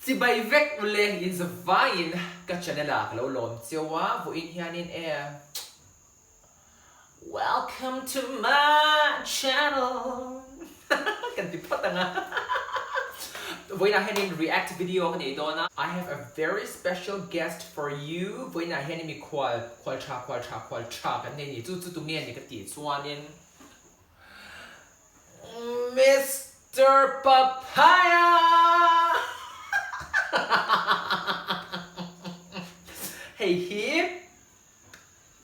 Chibai vek ule in zavaiin ka channel ah ka lo lawm cheu a, vawiin hianin e Welcome to my channel kan ti phawt ang a Vawiinah hianin react video ka nei dawn a, I have a very special guest for you vawiinah hianin mikhual khual tha khual tha khual tha kan nei ni chu chu tunge ni ka tih chuanin Mister Papaya! Hei hi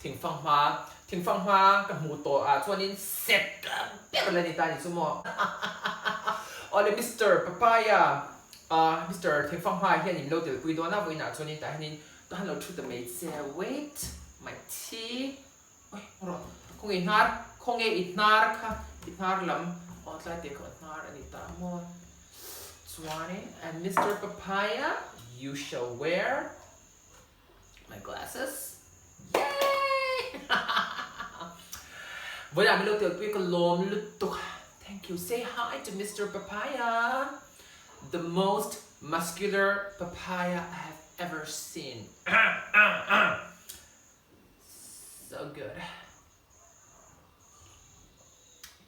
thingfang hma, thingfang hma ka hmuh tawh ah chuanin set ber la ni ta ni chu maw. Awle Mister Papaya, ah Mister thingfang hma hian in lo telpui dawn a, vawiinah chuanin tah hianin ka han lo thu ta mai che, wait my tea. Oi rawh khawnge i hnar khawnge i hnar kha i hnar lam aw tlai te kha hnar a ni ta maw chuanin and Mister Papaya you shall wear my glasses yay vawilah min lo telpui ka lawm lutuk thank you say hi to Mister Papaya the most muscular papaya I have ever seen. So good.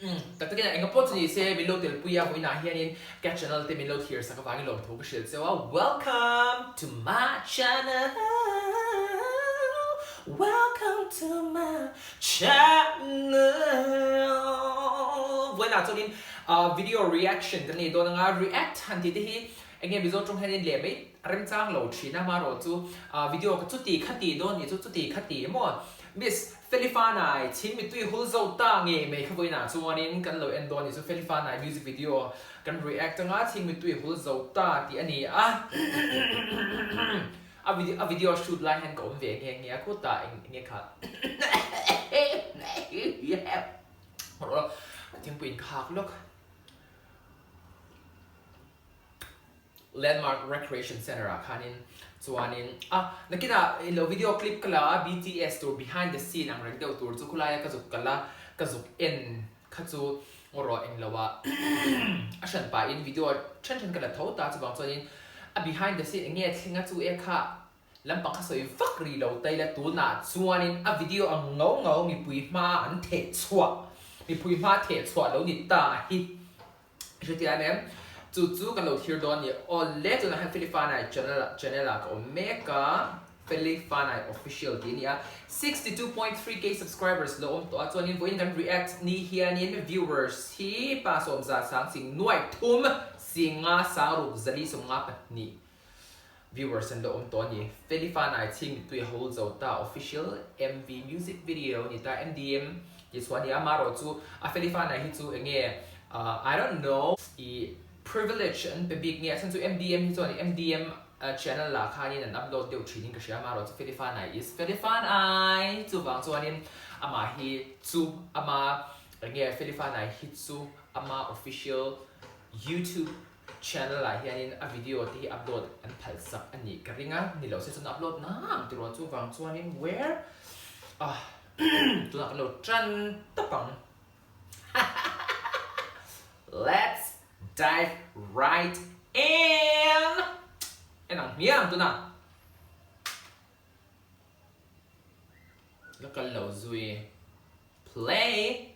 Umm tak takin a enga pawh chu ni se min lo telpui a vawiinah hianin ka channel te min lo thlir sak avangin lawmthu ka hrilh cheu a welcome to my channel welcome to my channel vawiinah chuanin video reaction kan nei dawn anga react han tih te hi enge Mizo tawng hianin leh mai Remchang lo thin a marawh chu video ka chuti kha ti dawn ni chu chuti kha ti maw Miss Felifanai chhing mitui hul zo ta ngei mai kha vawiinah chuanin kan lo en dawn ni chu Felifanai music video kan react anga chhing mitui hul zo ta tih a ni a a video a video shoot lai hian ka awm ve nghe nghe a khutah eng nge kha rawh thingpui in ka hak lawk. Landmark Recreation Centre ah khanin chuanin a nakinah ilo video clip ka la a BTS tur behind the scene ang reng deuh tur chu khulaia ka zuk kal a ka zuk en kha chu ngaw rawh englo ah a hran pahin video then then ka la tho ta chuvang chuanin a behind the scene enge thleng a chu e kha lampang kha sawi vak ri lo ta ila tunah chuanin a video ang ngau ngau mipui hma an theh chhuah mipui hma theh chhuah lo ni ta hi. Hriattir em em? Chu chu kan lo thlir dawn a ni. Aw le, tunah hian Felifanai channel channel ah ka awm mek a, Felifanai Official tih a ni a, 62.3k subscribers lo awm tawh a, chuanin vawiin kan react ni hianin viewers hi pa sawmza sang sing nuaih thum singa sangruk zali 52 viewers an lo awm tawh a ni. Felifanai chhing mittui a hol zo ta Official MV Music Video a ni ta, MDM tih chhuah a ni a, amaherawh chu a Felifanai hi chu eng nge I don't know i privilege an pe bik nge a chhan chu MDM hi chuan MDM channel ah khanin an upload deuh thin in ka hria amaherawh chu Felifanai is Felifanai chuvang chuanin amah hi chu ama eng nge Felifanai hi chu ama official YouTube Channel ah hianin a video te hi upload an phal sak a nih ka ring a, ni lo se chuan upload nang tiraw chuvang chuanin where ah tunah kan lo tan tawp ang Let's dive right in En ang hmiang tunah la kal lo zui play.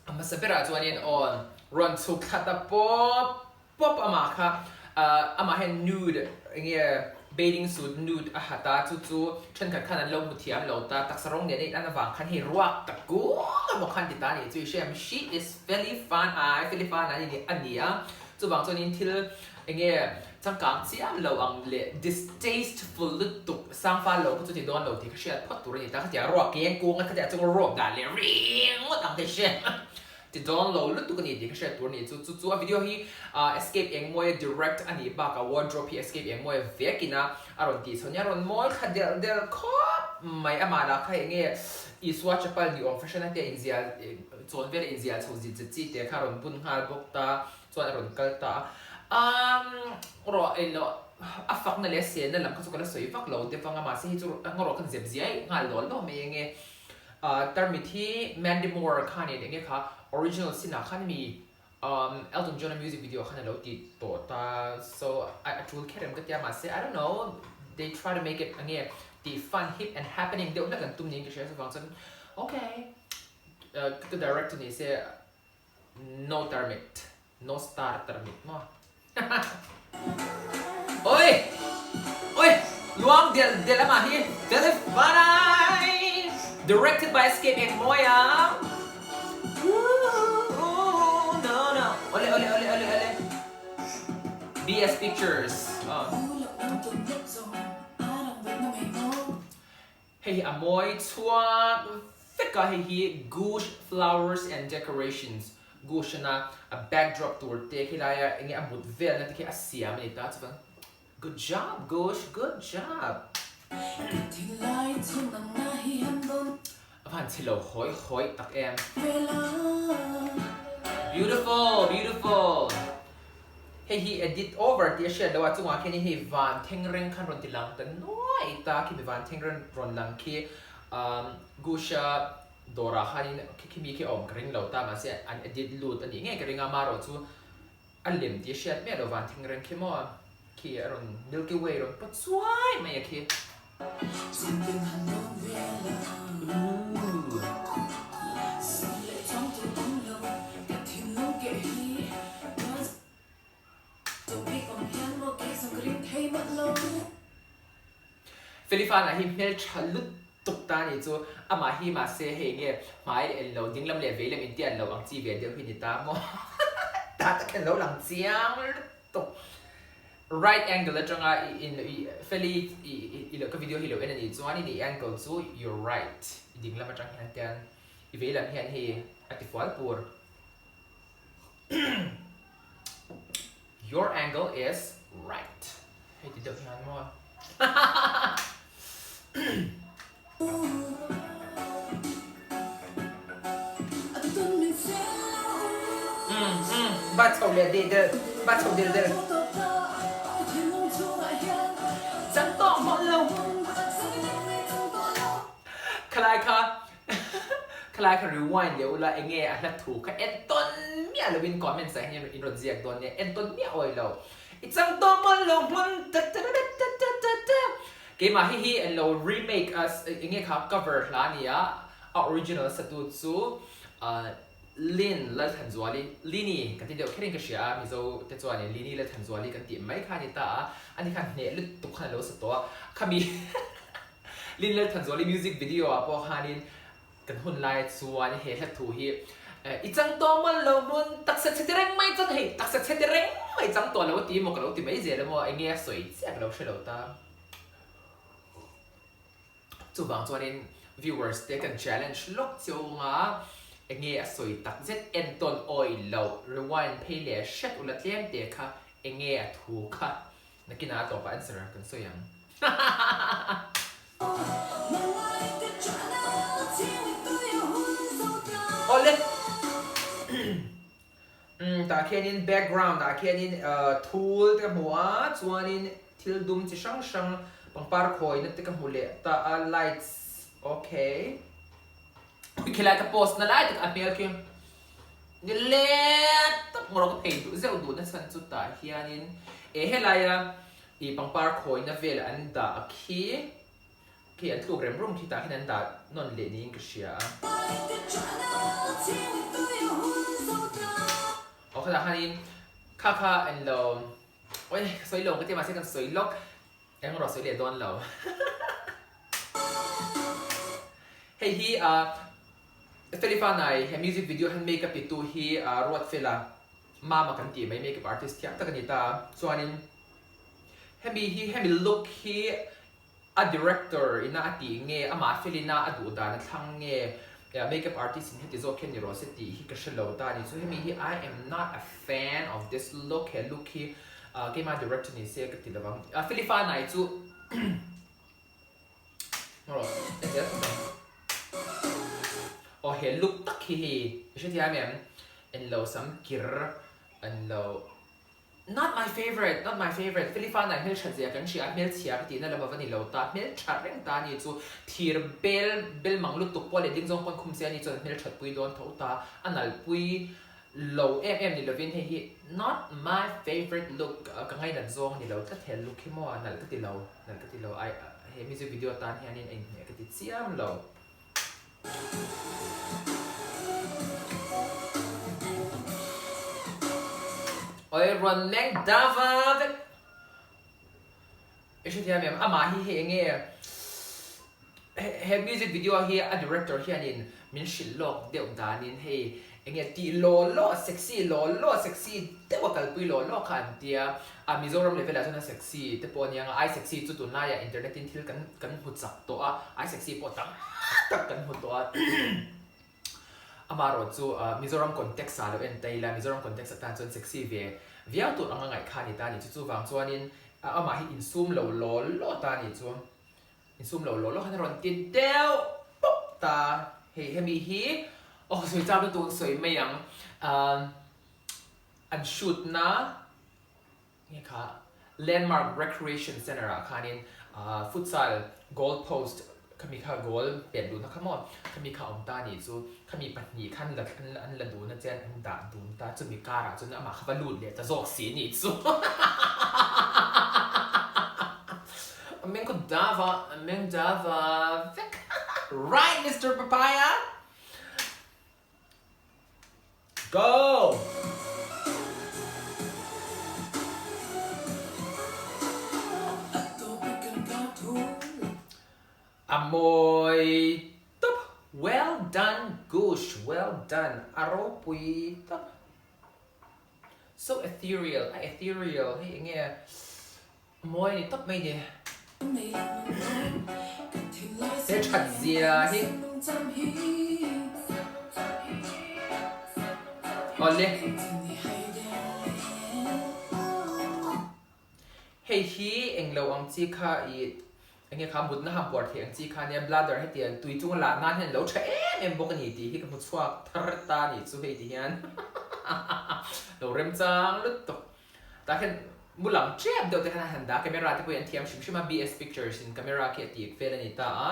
A hmasa berah chuanin aw rawn chhuk thla ta pawp pawp amah kha amah hian nude eng nge bathing suit nude a ha ta chu chu thenkhat khan an lo hmu thiam lo ta taksa rawng nen a in an avang khan hei ruak ta kung emaw khan ti ta a nih chu i hria em she is fairly fun ai fairly fun a ni a. Chuvang chuanin thil eng nge changkang chiam lo ang leh distasteful lutuk sangfal lo kha chu ti dawn lo tih ka hriat phawt tur a ni ta. Khatia ruak keng kung a khatia chung ruak dah leh ringawt ang te hre ti dawn lo lutuk a ni tih ka hriat tur a ni. Chu chu chu a video hi Escape Engmawia direct a nih bakah wardrobe hi Escape Engmawia vekin a a rawn tih chho nia rawn mawi thla delh delh khawp mai. Amah lah kha eng nge Isua chapal ni awm fashion a te a inzial chawn vel a inzial chho zit zet chi te kha a rawn bun nghal bawk ta. Chuan a rawn kal ta a, umm rawh eng loh A fakna leh a selna lam kha chu ka la sawi vak lo deuh vang a, mahse hei chu ngaw khan zep ziai nghal law law mai enge tarmit hi Mandy Moore khanin enge kha original sin ah khan mi Elton John a music video khan alo ti tawh ta so a tul kher em ka tia mahse I don't know they try to make it enge tih fun hip and happening deuh hlek an tum niin ka hria chuvang chuan okay ka director ni se No tarmit. No star tarmit maw. Oi! Oi! Luang del del amah hi Philip Vanai! Directed by Escape Engmawia. Ooh, no no. Ole ole ole ole ole. BS Pictures. Oh. Hei hi a mawi chhuak vek a, hei hi Gush Flowers and Decorations, Gush ana a backdrop tur te khi laia enge a mut velna te khi a siam a ni ta chuan good job Gush, good job. A van chhe lo hawi hawi tak em. Beautiful, beautiful. Hei hi edit over tih a hriat loh a, chungah khianin hei van thengreng khan rawn ti lang ta nuai ta, khimi van thengreng rawn lang khi umm Gusha dawrah khanin khimi khi a awm ka ring lo ta, mahse an edit lut a nih ngei ka ring a, amaherawh chu a lem tih a hriat miah lo van thengreng khi maw khi a rawn Milky Way rawn pawt chuai mai a khi. Felifana hi hmeltha lutuk ta a nih chu, amah hi mahse hei nge hmai en lo dinglam leh veilam intian lo ang chi ve deuh hi ni ta maw ta tak hian lo lang chiang lutuk. Right angle atanga i in i Feli i i lo ka video hi lo en a nih chuanin i angle chu your right i ding lam atang hian tian i vei lam hian hei a ti fual pur Your angle is right hei ti deuh hian maw Ba chho leh deh del, ba chho del del. Chang tawh mawlh lo. Khalai kha khalai kha rewind leh ula enge a hla thu kha entawn miah lovin comments ah hian in rawn ziak dawn nia entawn miah awi lo. I chang tawh mawlh lo hmun ta ta ta ta ta ta ta. Keimah hi hi an lo remake a enge kha cover hla a nia a original a satu chu Lin Lalthanzuali Lini kan ti deuh kherin ka hria a Mizo te chuanin Lini Lalthanzuali kan tih mai kha a ni ta a ani khan hneh lutuk khan a lo sa tawh a khami Lin Lalthanzuali music video ah pawh khanin Kan hun lai chuan he hla thu hi i chang tawh mawlh lo hmun taksa chhe ti reng mai chuan hei taksa chhe ti reng mai chang tawh lo a ti emaw ka lo ti mai zel emaw enge a sawi chiah ka lo hre lo ta. Chuvang chuanin viewers te kan challenge lawk chiung a enge a sawi tak zet entawn awi loh rewind phei leh hret ula tlem te kha enge a thu kha Nakinah a tawpah answer kan sawi ang. Awle! Umm tah khianin background ah khianin thul te ka hmu a, chuanin thil dum chi hrang hrang pangpar khawina te ka hmu leh ta a, lights okay. Khilai ka post na lai tak a hmel khi ni let tak ngawrh ka phei duh zeuh duh na chhan chu tah hianin eh helaia ih pangpar khawina vel an dah a khi khi an tluk rem rum khi tah hian an dah nawn leh niin ka hria a. Aw khatah khanin kha kha englo oi ka sawi lo ka ti mahse kan sawi lawk. Eng rawh sawi leh dawn lo. Hei hi Felifanai he music video hian makeup ti tu hi Ruatfela Mama kan tih mai makeup artist thiam tak a ni ta. Chuanin hemi hi hemi look hi a director ina a tih nge amah Felina a duh dan a thlang nge makeup artist in heti zawk hian ni rawh se tih hi ka hre lo ta a ni. Chu hemi hi I am not a fan of this look he look hi Keimah director ni se ka ti lo ang. Philippa nai chu Aw he look tak hi hei i hrethiam em? En lo sam kir en lo. Not my favourite, not my favourite, Felifa nai hmelthat zia kan hria a, hmelchhia ka tihna lam a va ni lo ta, hmelthat reng ta a ni chu, thir bel bel mang lutuk pawh leh ding zawng pawn khum se a ni chuan hmelthat pui dawn tho ta, a nalpui lo em em ni lovin hei hi not my favourite look ka ngainat zawng a ni lo tlat he look hi maw nalh ka ti lo, nalh ka ti lo, ai he music video atan hianin a inhmeh ka ti chiam lo. Oi rawn meng dava vek I hrethiam em amah hi hei enge he music video hi a director hianin min hrilh lawk deuh danin hei enge tih law law sexy law law sexy deuh a kalpui law law kha an tia a Mizoram level ah chuan a sexy te pawh a nia ai sexy chu tunlaiah internet in thil kan kan hmu chak tawh a ai sexy pawh tam tak kan hmu tawh a amaherawh chu Mizoram context ah lo en ta ila Mizoram context atan chuan sexy ve viau tur anga ngaih kha a ni ta a ni chu chuvang chuanin amah hi insum lo law law ta a ni chu. Insum lo law law khan a rawn ti deuh pawp ta. Hei hemi hi aw sawi chak lutuk an sawi mai ang. Ahh an shoot na nge kha Landmark Recreation Center ah khanin ahh futsal goal post khami kha goal pet duhna kha maw khami kha awm ta nih chu khami pahnih khan la an la duhna chian an dah dun ta chumi karah chuan amah kha va lut leh ta zawk si nih chu. A meng khaw dava, a meng dava vek. Right Mister Papaya! Go! A mawi tawp. Well done Gush, well done. A ropui tawp. So ethereal, a ethereal hei enge mawi a ni tawp mai ni. He that zia hi. Awle. Hei hi englo ang chi kha i enge kha mutna han puar theih ang chi kha nia bladder hetiang tui chunga lah nan hian lo tha em em bawk a ni tih hi ka hmu chhuak thar ta a nih chu hei ti hian lo remchang lutuk tah hian mu lam tep deuh te khan a han dah a camera te pawh hi an thiam hrim hrim a BS pictures in camera khi a tih vel a ni ta a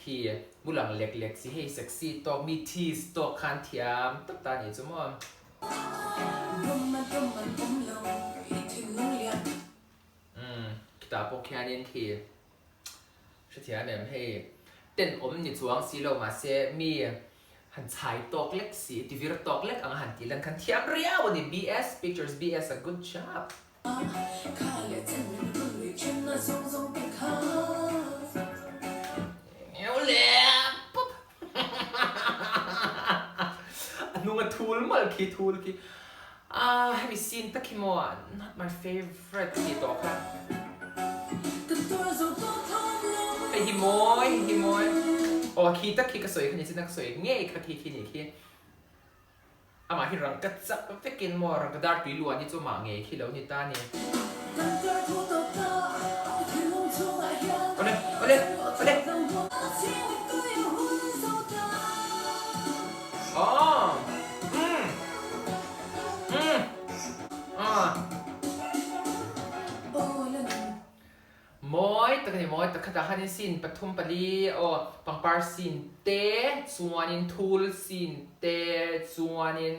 khi mu lang lek lek chi hei sexy tawk mi tease tawk khan thiam tawp ta a nih chu maw. Umm khitah pawh khianin khi hrethiam em hei tenawm ni chuang si lo mahse mi han chhai tawk lek si tivir tawk lek anga han tih lan khan thiam riau a ni BS pictures BS a good job. A hnung a thul mawlh khi thul khi ah hemi scene tak hi maw not my favourite tih tawh kha hei hi mawi hei hi mawi aw khi tak khi ka sawi kha ni chin a ka sawi ngei kha khi khi ni khi amah hi rangka chak vekin maw rangka dar tui luah ni chu amah ngei khi lo ni ta a ni. Awle awle awle Aww umm umm aw. Mawi tak a ni, mawi tak khatah khanin scene pathum pali aw pangpar scene te chuanin thul scene te chuanin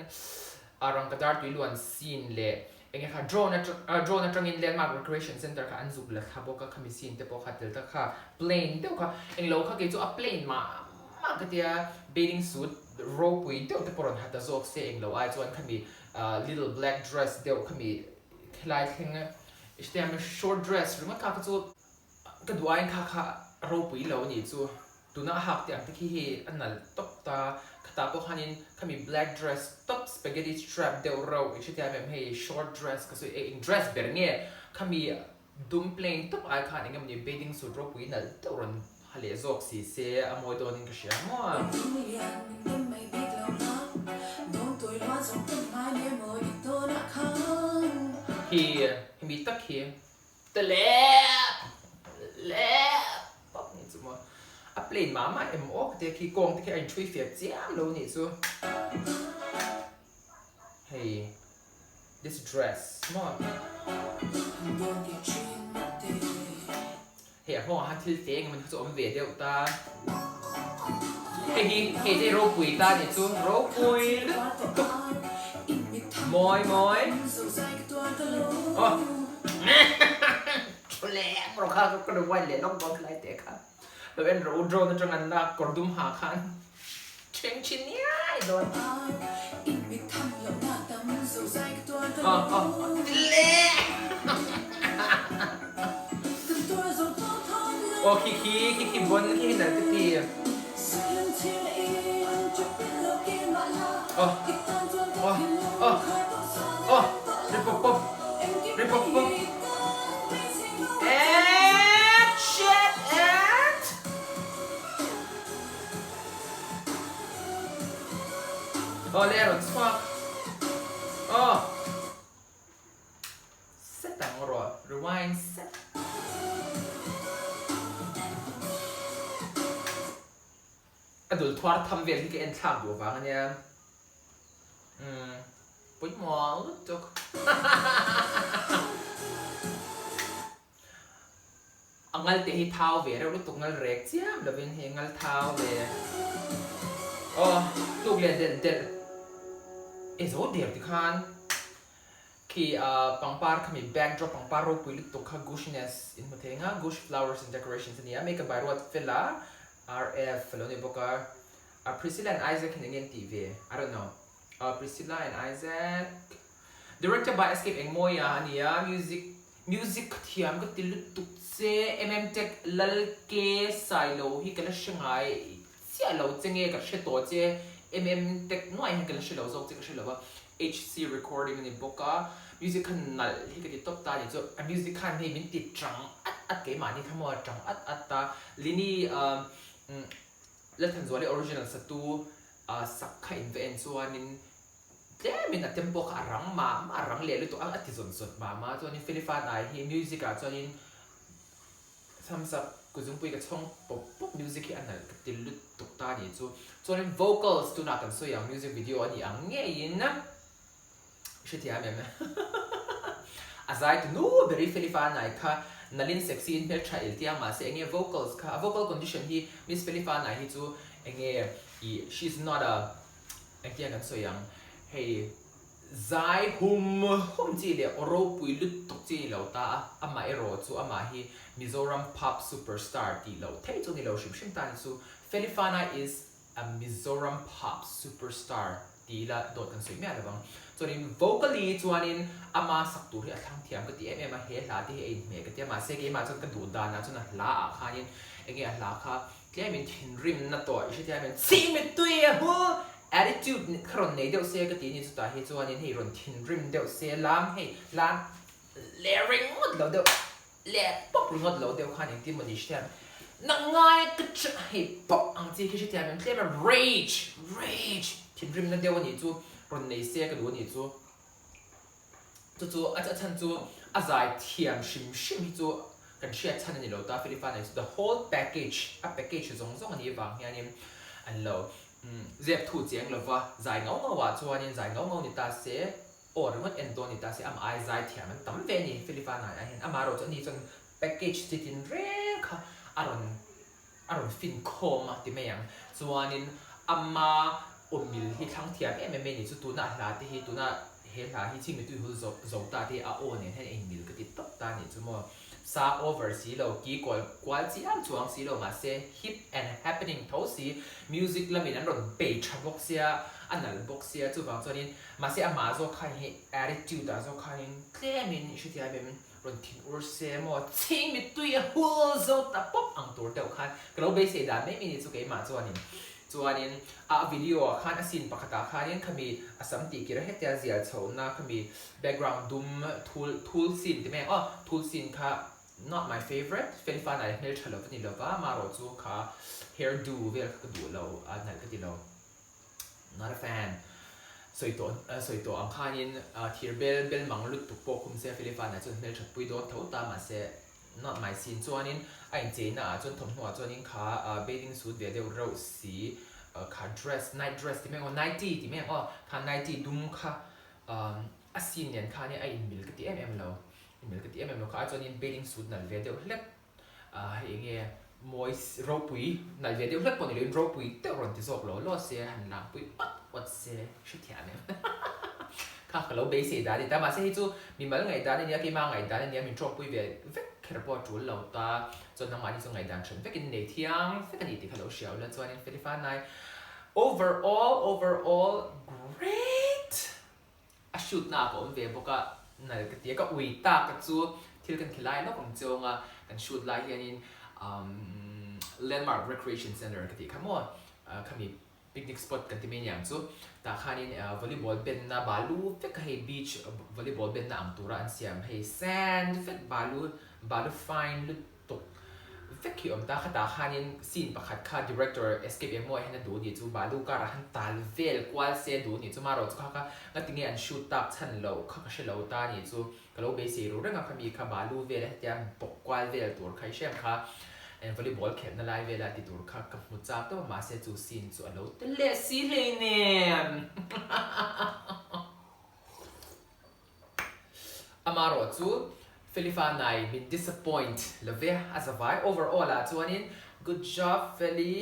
a rangkadar tuiluan scene leh enge kha drone atang drone atangin landmark recreation center kha an zuk la thla bawk a khami scene te pawh kha tel ta kha plain deuh kha englo kha kei chu a plain mah mah ka tia bathing suit ropui deuh te pawh rawn ha ta zawk se englo ai chuan khami little black dress deuh khami helai thleng Hetiang short dress ringawt kha kha chu ka duh aiin kha kha a ropui lo a nih chu. Tuna a hak tih ang te khi hei a nalh tawp ta. Khatah pawh khanin khami black dress tawp spaghetti strap deuh reuh i hrethiam em hei short dress ka sawi eng dress ber nge khami dum plain tawp ai khan eng emawni bathing suit ropui nalh deuh rawn ha leh zawk si se a mawi dawnin ka hria maw. Hi hemi tak hi ta lep lep pap nih chu maw a plain mah mah em aw ka tia khi kawng te khi a inthui fiah chiam lo nih chu hei. This dress maw? Hei a nghawngah khan thil tleng emaw chu a awm ve deuh ta. Hei hi hei te ropui ta nih chu ropui lutuk mawi mawi aw thu leng rawh kha ka rewind leh lawk dawn khalai teh kha lo en rawh u drone atang an lak kawr dum ha khan Ṭheng ṭhin niai dawn. Aw khi khi khi khi bon khi khi nalh ka ti. Aw aw aw aw ri pawp pawp ri pawp pawp. Action and. Aw le a rawn chhuak aw set ang rawh rewind set a dul thuar tham vel hi ka en thlak duh vang ania umm pawimawh lutuk A ngal te hi thau ve reuh lutuk ngal rek chiam lovin hei ngal thau ve aw tluk leh delh delh e zo der ti khan khi pangpar khami backdrop pangpar ropui lutuk kha gushness in hmu thei ang a gush flowers and decorations a ni a makeup by ruat fela RF a lo ni bawk a Priscilla and Isaac hian enge an tih ve I don't know Priscilla and Isaac Director by Escape Engmawia a ni a, music music ka thiam ka ti lutuk che, MM Tech Lal Ke Sailo hi ka la hre ngai chiah lo che nge ka hre tawh che, MM Tech nuai hian ka la hre lo zawk che ka hre lo va, HC Recording a ni bawk a, music kha nalh hi ka ti tawp ta a ni chu, a music khan hei min ti chang at at keimahni kha maw a chang at at a, Lini umm Lalthanzuali original satu sak kha in va en chuanin Tlemin a tempo kha a rang mah mah, a rang leh lutuk a, a ti zawt zawt mah mah a. Chuanin Felifan ai hi music ah chuanin thumbs up kuzungpui ka chhawng pawp pawp music hi a nalh ka ti lutuk ta a nih chu. Chuanin vocals tunah kan sawi ang music video a nih ang ngeiin hrethiam em a zai tu nu ber i Felifan ai kha nalhin sexy in hmeltha il tia mahse enge vocals kha a vocal condition hi Miss Felifan ai hi chu enge ih she is not a Engtia kan sawi ang, hei zai hum hum chi leh aw ropui lutuk chi ni lo ta a, amah erawh chu amah hi Mizoram pop superstar tih loh theih chu ni lo hrim hrim ta ni chu Felifana is a Mizoram pop superstar ti ila dawt kan sawi miah lovang. Chuanin vocally chuanin ama sak tur hi a thlang thiam ka ti em em a, he hla te hi a inhmeh ka ti a, mahse keimah chuan ka duh danah chuan a hla ah khanin enge a hla kha Tlemin thinrimna tawh i hrethiam em? Chhing mittui a hu! Attitude kha rawn nei deuh se ka ti ni chutah hi chuanin hei rawn thinrim deuh se lam hei lam leh ringawt lo deuh leh pawp ringawt lo deuh khan engtin maw ni hrethiam nang ngai ka ṭah hei pawp ang chi khi hrethiam em? Tlema rage rage thinrimna deuh a nih chu rawn nei se ka duh a nih chu. Chu chu a chhan chu a zai thiam hrim hrim hi chu kan hriat chhan a ni lo ta, Philippa nei chu the whole package, a package zawng zawng a nih vang hianin an lo zep thu chiang lo va, zai ngau ngau ah chuanin zai ngau ngau ni ta se, aw ringawt en dawn ni ta se amah ai zai thiam an tam ve a ni Philippa nai ah hian, amaherawhchu chu ani chuan package chi tin reng kha a rawn A rawn fin khawm a ti mai ang. Chuanin ama awmil hi thlang thiam em em mai ni chu tuna a hla te hi tuna he hla hi chhing mitui hul zo zo ta te hi a aw nen hian a inmil ka ti tawp ta ni chu maw. Sa over si lo, ki kual kual chiam chuang si lo mahse hip and happening tho si, music lamin an rawn bei tha bawk sia, a nalh bawk sia chuvang chuanin mahse amah zawk khan hi attitude ah zawk khanin tlemin i hrethiam em. Rawn thin ur se maw? Chhing mittui a hul zo ta pawp ang tur deuh khan ka lo beisei dan mai mai ni chu keimah chuanin chuanin a video ah khan a scene pakhatah khanin khami a sam tih kir a hetia zial chhohna khami background dum thul thul scene ti mai ang aw thul scene kha not my favourite felfan ah hmeltha lo va ni lova marawh chu kha hair do vel kha ka duh lo a nalh ka ti lo. Not a fan. Sawi tawh sawi tawh ang khanin thir bel bel mang lutuk pawh khum se Philipana chuan hmel that pui dawn tho ta mahse not my scene chuanin a incheina ah chuan thawmhnaw ah chuanin kha bathing suit ve deuh reuh si kha dress night dress ti mai ang aw nightie ti mai ang aw kha nightie dum kha. A scene nen khanin a inmil ka ti em em lo, inmil ka ti em em lo kha a chuanin bathing suit nalh ve deuh hlek ah hei enge mawi ropui nalh ve deuh hlek pawh ni loin ropui deuh rawn ti zawk lo law se han langpui awt awt se hrethiam em kha ka lo beisei dan a ni ta mahse hei chu mimal ngaihdan a nia keimah ngaihdan a nia min tawkpui ve vek kher pawh a tul lo ta chuan nangmahni chu ngaihdan then vekin nei thiang vek a ni tih kha lo hria ula chuanin Felifanai overall overall great A shoot na ah ka awm ve bawk a, nal ka ti a, ka ui tak a chu thil kan khilai lawk ang chiang a, kan shoot lai hianin umm Landmark Recreation Center ka tih kha maw, khami picnic spot kan ti mai aniang chu, tah khanin volleyball benna balu vek a hei beach volleyball benna ang tura an siam hei sand vek balu balu fine lutuk. Tuk vek hi awm ta, khatah khanin scene pakhat kha director Escape Emaw ah hian a duh nih chu balu karah khan tal vel kual se a duh nih chu marawh chu kha kha ngati nge an shoot tak chhan loh kha ka hre lo ta nih chu ka lo beisei ru reng a khami kha balu vel a hetia bawk kual vel tur kha i hrem kha volleyball khelhna lai vela ti tur kha ka hmu chak tawp a mahse chu scene chu a lo tel leh si hleinem. Amarawh chu Felifa nai min disappoint lo ve a zavai overall ah chuanin good job Feli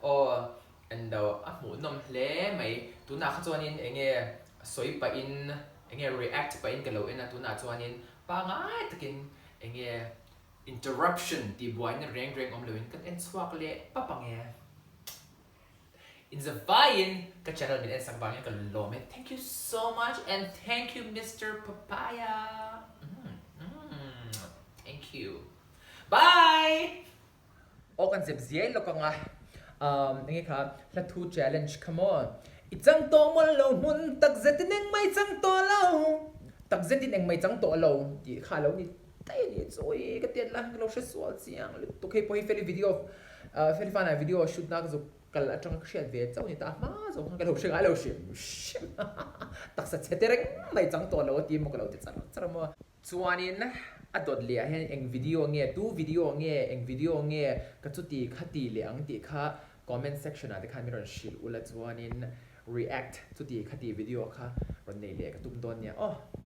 aw and lo a hmuhnawm hle mai tunah kha chuanin enge sawi pahin enge react pahin ka lo en a tunah chuanin pangai takin enge interruption tih buaina reng reng awm loin kan en chhuak leh pap ang e. In zavaiin ka channel min en sak vangin ka lawm e thank you so much and thank you Mister Papaya thank you bye. Aw kan zep ziai lawk anga um enge kha hla thu challenge kha maw i chang tawh mawlh lo hmun tak zetin eng mai chang tawh lo tak zetin eng mai chang tawh lo tih kha a lo ni daih a nih chu ui ka tiat la ka lo hre sual chiang lutuk hei pawh hi feli video Felifana video shoot na ka zuk kal atanga ka hriat ve chauh ni ta a hma zawng khan ka lo hre ngai lo hrim hrim taksa chhe te reng mai chang tawh lo a ti emaw ka lo ti char char maw. Chuanin a dawt leh ah hian eng video nge tu video nge eng video nge ka chuti kha ti leh ang tih kha comment section ah te khan min rawn hrilh ula chuanin react chuti kha ti video kha rawn nei leh ka tum dawn nia aw.